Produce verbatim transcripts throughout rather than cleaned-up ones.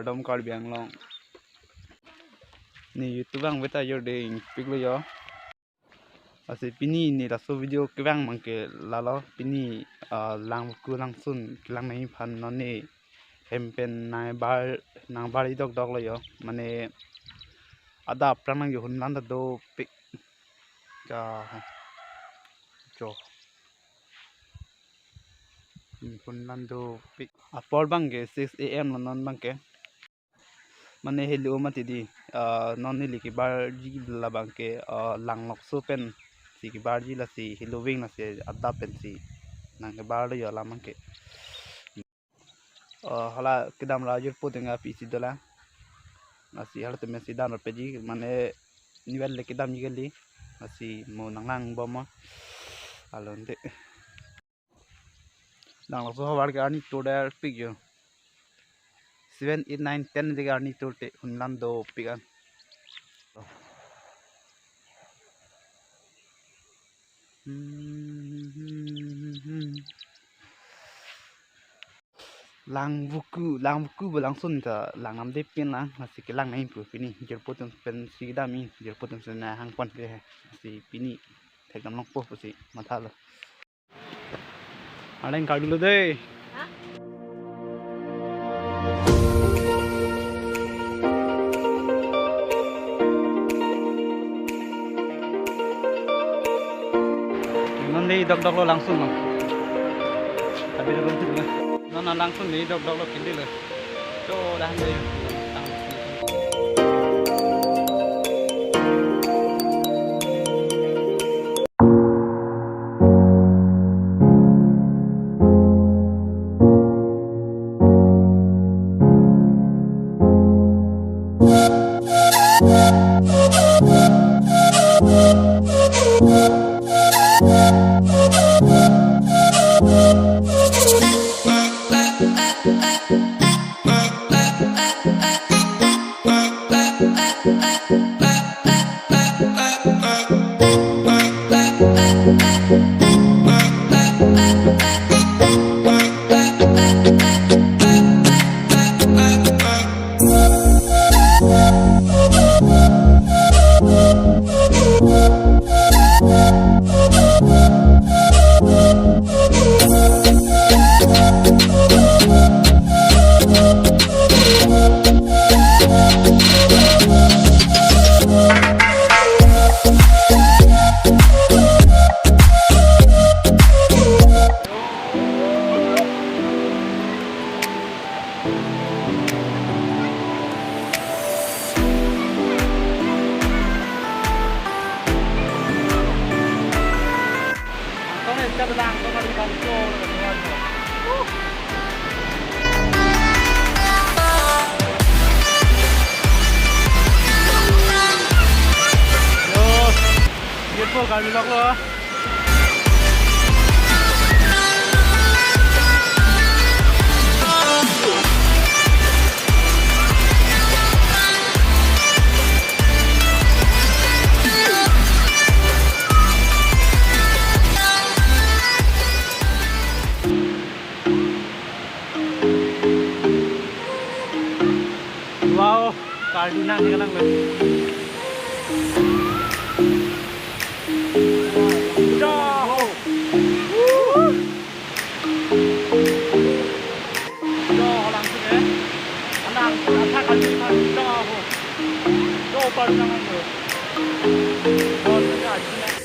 Kardom Karbi Anglong. Ne YouTube abang beta jor de ingpiklo jo. Lasi pini ne laso video kevang abangke lalo, pini, ah, Langvoku Langsun kelang nangji aphan non ne hem pen nangbar, nangbar-i dokdoklo jo. Mane adap aphrang nang jo, hunlan ta dopik. Ja. Jo. Hmm, hunlan dopik. Apor abangke six A M lo non abangke. Mane helo mati di, ah, non neli kebarji labangke, ah, Langlokso pensi kebarji, lasi helo veng lasi adap pensi nangkebarlo jo alam abangke. Ah, hala kedam ra jirpo deng api si dolang. Lasi hala tame si dan ra peji, mane nivel le kedamji kali. Lasi mo nanglang bom mo. Alonte. Langlokso havar ke arni tour dopik jo. Seven, eight, nine, ten de arni tour te hunlan dopik an. Langvoku, Langvoku bo Langsun ta lang namde pin lang, lasi kelang nangji pu pini. Jirpo atum pensi kedam-i, jirpo atum si nang hangpon ke, lasi pini thekdam longpo pusi mathalo. Arleng kardolo dei. Ha? Non le dokdoklo Langsun lo. Abi rum tu lo. Non Langsun le dokdoklo kindi lo. Cho dah le. Yo, beautiful Karbi Lok lo. Wow, Karbi nang ni kalang lo. Jaho. Jaho Langsun eh. Anang, athak Karbi, jaho. Jaho Karbi nang lo. Jaho Karbi nang.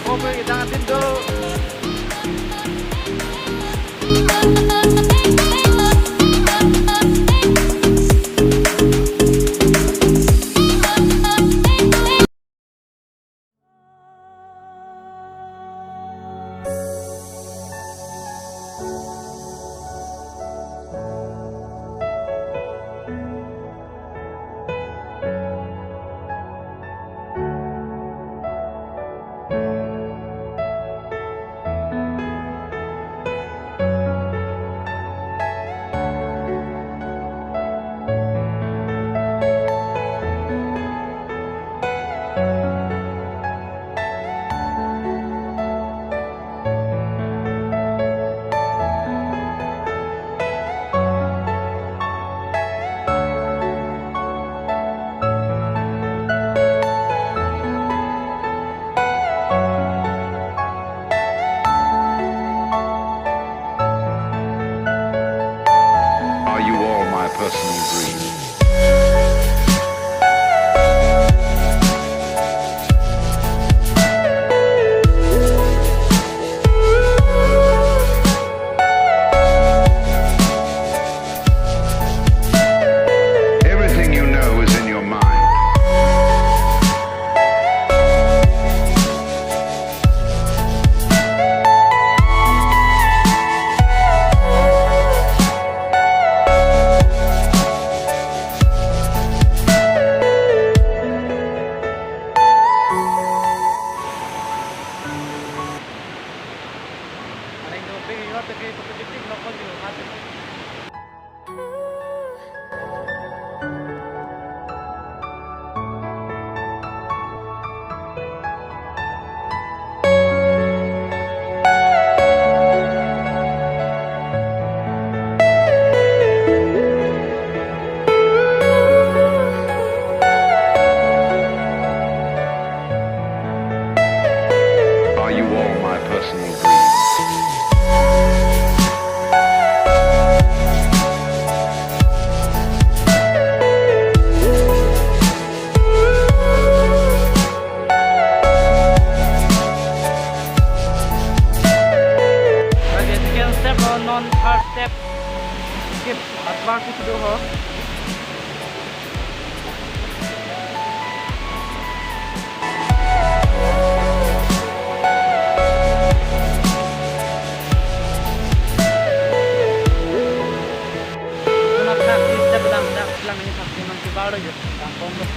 Oh, bre, kita ngatin tuh. Are you all my personal dream? Everything you know is in your mind. Are you all my personal dreams? Okay, second step or non third step. Skip, atwar kusudo ho. Cuma dak, dak, dak, dak, ini pasti masih baru ya, gampang tuh.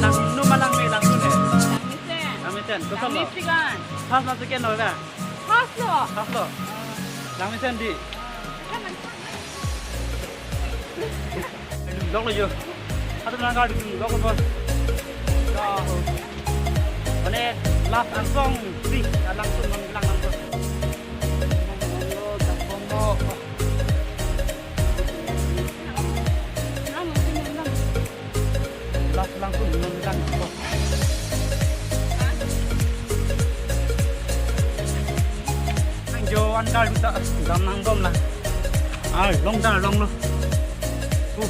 Langno ma langme, langno ne? Langmesen. Langmesen, kosonlo? Langmesen. First lo second lo ba? First lo. First lo. Langmesen dei. Langmesen. Longlo jo. Atum nangkardun longlo bos. Mane last angsong si, langsun non lang langsun. Longlo, longlo. Last langsun non langsun. Nangjo ankar duta dam nangdom la. Ai, longdar longlo. Uh.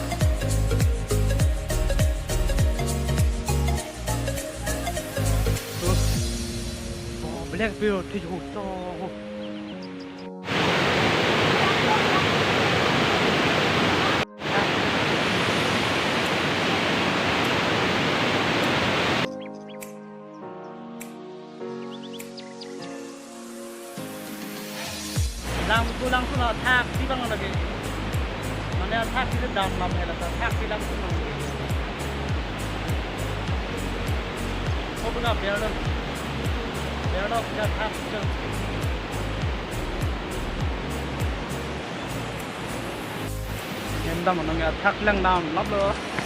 Uh. Oh, black pio thij ho to. Sula thak si bang lagi. Mane thak si dam lam hela ta thak si lam si nong. Oh, bula berlo. Berlo kita thak si. Em dam nong ya thak lang dam lap lo.